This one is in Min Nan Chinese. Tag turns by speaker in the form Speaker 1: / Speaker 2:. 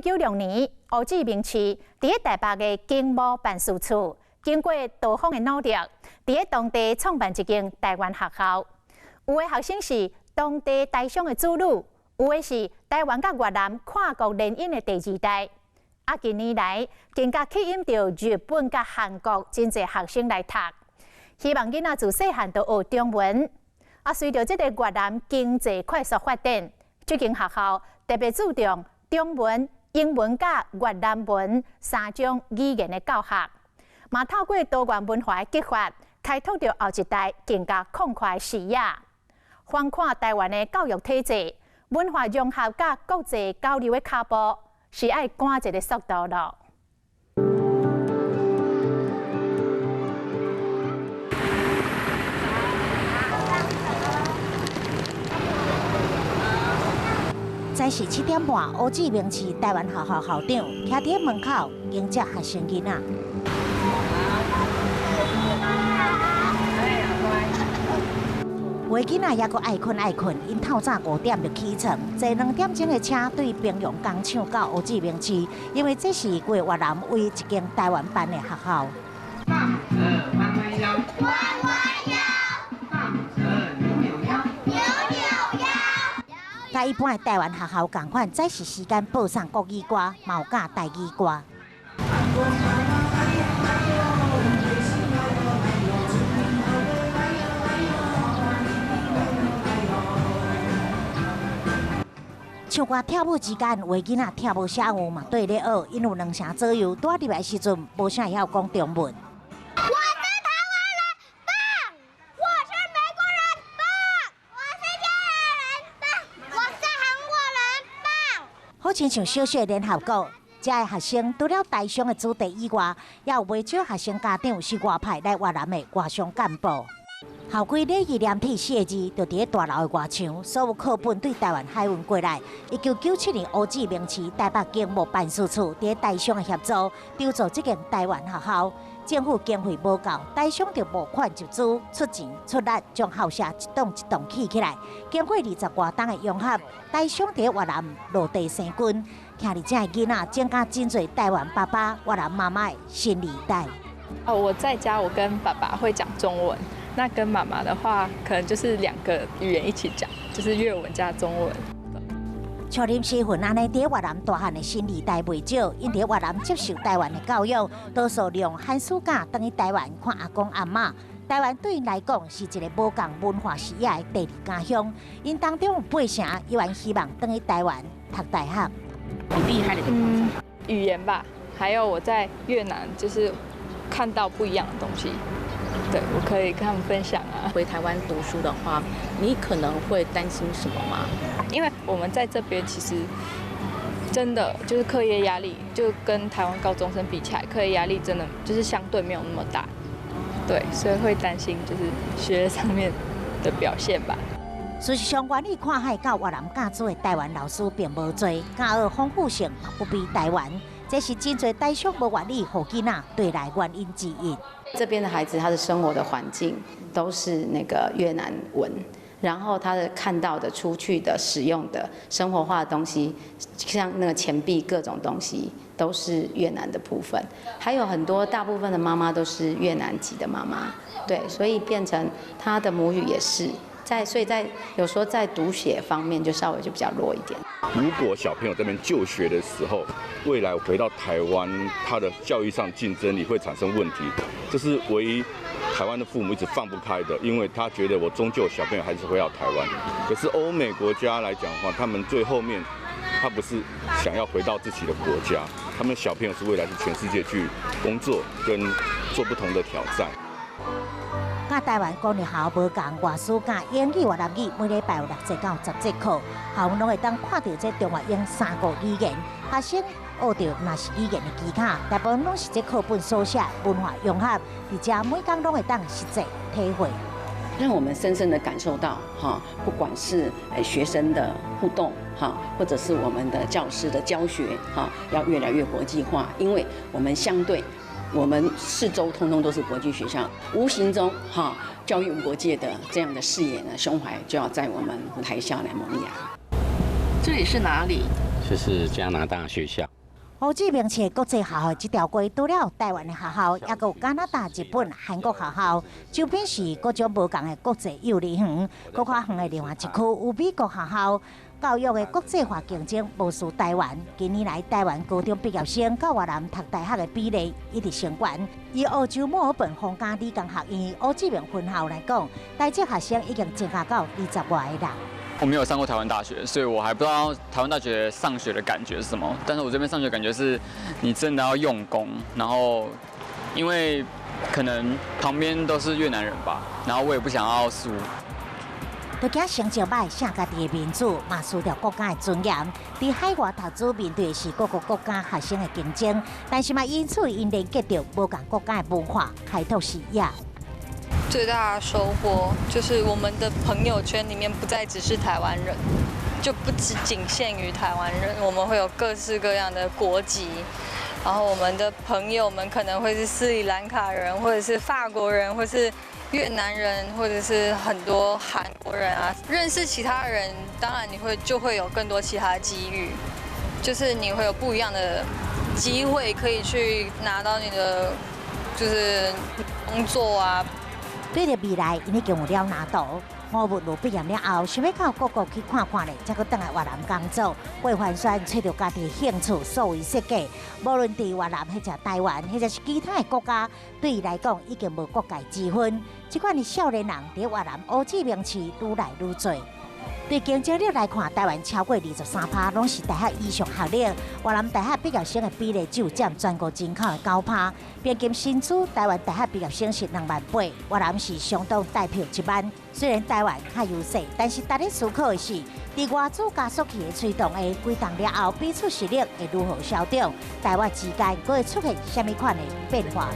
Speaker 1: 1996年，胡志明市佇咧台北的經貿辦事處，經過多方的努力，佇咧當地創辦一間台灣學校。有的學生是當地台商的子女，有的是台灣佮越南跨國聯姻的第二代。啊，近年來更加吸引著日本佮韓國真濟學生來讀，希望囡仔自細漢就學中文。啊，隨著這个越南經濟快速發展，這間學校特別注重中文、英文佮越南文三種語言的教學，嘛透過多元文化的激發，開拓著後一代更加廣闊的視野。翻看台灣的教育體制，文化融合佮國際交流的跤步，是愛趕一个速度囉。
Speaker 2: 早時7點半，胡志明市台灣學校校長徛佇門口迎接學生囡仔。有的囡仔猶閣愛睏愛睏，𪜶透早5點就起床，坐2點鐘的車對平陽工廠到胡志明市，因為這是過越南唯一一間台灣辦的學校。佮一般的台灣學校仝款，早時時間播送國語歌，嘛有教台語歌。唱歌跳舞之間，有的囡仔跳無啥有嘛綴咧學，𪜶有兩成左右，拄入來時陣無啥會曉講中文。
Speaker 3: 我是台灣人，棒！我是美國人，棒！我是加拿大人，棒！我是韓國人，棒！
Speaker 2: 好親像小小聯合國，遮的學生除了台商的子弟以外，也有袂少學生家長是外派來越南的外商幹部。校規禮義廉體四个字，就佇咧大樓的外牆，所有課本對台灣海運過來。1997年，胡志明市台北經貿辦事處佇咧台商的協助，籌造這間台灣學校。政府經費無夠，台商就募款集資，出錢出力，將校舍一棟一棟起起來。經過20外冬的融合，台商佇咧越南落地生根，徛佇遮的囡仔增加真濟台灣爸爸、越南媽媽的新二代。
Speaker 4: 哦，我在家，我跟爸爸會講中文。那跟媽媽的話，可能就是兩個語言一起講，就是越文加中文。
Speaker 2: 像林師芬按呢，佇越南大漢的新二代袂少，𪜶佇越南接受台灣的教育，多數利用寒暑假轉去台灣看阿公阿嬤。台灣對𪜶來講是一个無仝文化視野的第二家鄉，𪜶當中有八成依然希望轉去台灣讀大學。
Speaker 5: 你厲害的地方？
Speaker 4: 語言吧，還有我在越南就是看到不一樣的東西。對，我可以跟他們分享啊。
Speaker 5: 回台灣讀書的話，你可能會擔心什麼嗎？
Speaker 4: 因為我們在這邊其實真的就是課業壓力，就跟台灣高中生比起來，課業壓力真的就是相對沒有那麼大。對，所以會擔心就是學業上面的表現吧。
Speaker 2: 事實上，願意跨海到越南教書的台灣老師並無濟，教學豐富性嘛不比台灣。這是真濟台商無願意予囡仔轉來原因之一。
Speaker 6: 這邊的孩子，他的生活的環境都是那個越南文，然後他的看到的、出去的、使用的生活化的東西，像那個錢幣各種東西，都是越南的部分。還有很多大部分的媽媽都是越南籍的媽媽，對，所以變成他的母語也是在，所以在有時候在讀寫方面就稍微就比較弱一點。
Speaker 7: 如果小朋友這邊就學的時候，未來回到台灣，他的教育上競爭力會產生問題，這是唯一台灣的父母一直放不開的，因為他覺得我終究小朋友還是回到台灣。可是歐美國家來講的話，他們最後面，他不是想要回到自己的國家，他們小朋友是未來是全世界去工作跟做不同的挑戰。
Speaker 2: 佮台灣公立校無仝，外師教英語、越南語，每禮拜有6節到10節課，校園攏會當看著這中越英三國語言，學生學著若是語言的技巧，大部分攏是這課本所寫文化融合，而且每工攏會當實際體會，
Speaker 8: 讓我們深深的感受到，哈，不管是學生的互動，哈，或者是我們的教師的教學，哈，要越來越國際化，因為我們相對。我們四周通通都是國際學校，無形中哈教育無國界的這樣的視野呢，胸懷就要在我們台校來萌芽。
Speaker 5: 這裡是哪裡？
Speaker 9: 就是加拿大學校。
Speaker 2: 胡志明市國際學校這條街，除了台灣的學校，猶閣有加拿大、日本、韓國學校，周邊是各種無仝的國際幼兒園，閣較遠的另外一區有美國學校。教育的國際化競爭無輸台灣。近年來，台灣高中畢業生到越南讀大學的比例一直升懸。以澳洲墨爾本皇家理工學院胡志明分校來講，台籍學生已經增加到20外個人。
Speaker 10: 我沒有上過台灣大學，所以我還不知道台灣大學上學的感覺是什麼。但是我這邊上學感覺是，你真的要用功，然後因為可能旁邊都是越南人吧，然後我也不想要輸。
Speaker 2: 都驚成績䆀，捨家己的面子，嘛輸著國家的尊嚴。佇海外讀書面對的是各個國家學生的競爭，但是嘛因此𪜶連結著無仝國家的文化，開拓視野。
Speaker 4: 最大的收穫就是我們的朋友圈裡面不再只是台灣人，就不只僅限於台灣人，我們會有各式各樣的國籍，然後我們的朋友們可能會是斯里蘭卡人，或者是法國人，或是越南人，或者是很多韓國人啊。認識其他人，當然你會就會有更多其他機遇，就是你會有不一樣的機會可以去拿到你的就是工作啊。
Speaker 2: 對著未來，𪜶已經有了藍圖。五物路畢業了後，想欲到各國去看看咧，才閣轉來越南工作。過寒暄，揣著家己的興趣，數位設計。無論佇越南，或者台灣，或者是其他的國家，對伊來講已經無國界之分。這款的少年人佇越南胡志明市愈來愈濟。對競爭力來看，台灣超過23%攏是大學以上學歷，越南大學畢業生的比例只有佔全國人口的9%。平均薪資，台灣大學畢業生是2萬8，越南是相當代表1萬。雖然台灣較優勢，但是值得思考的是，佇外資加速器的推動下，幾冬了後彼此實力會如何消長？台越之間閣會出現啥物款的變化？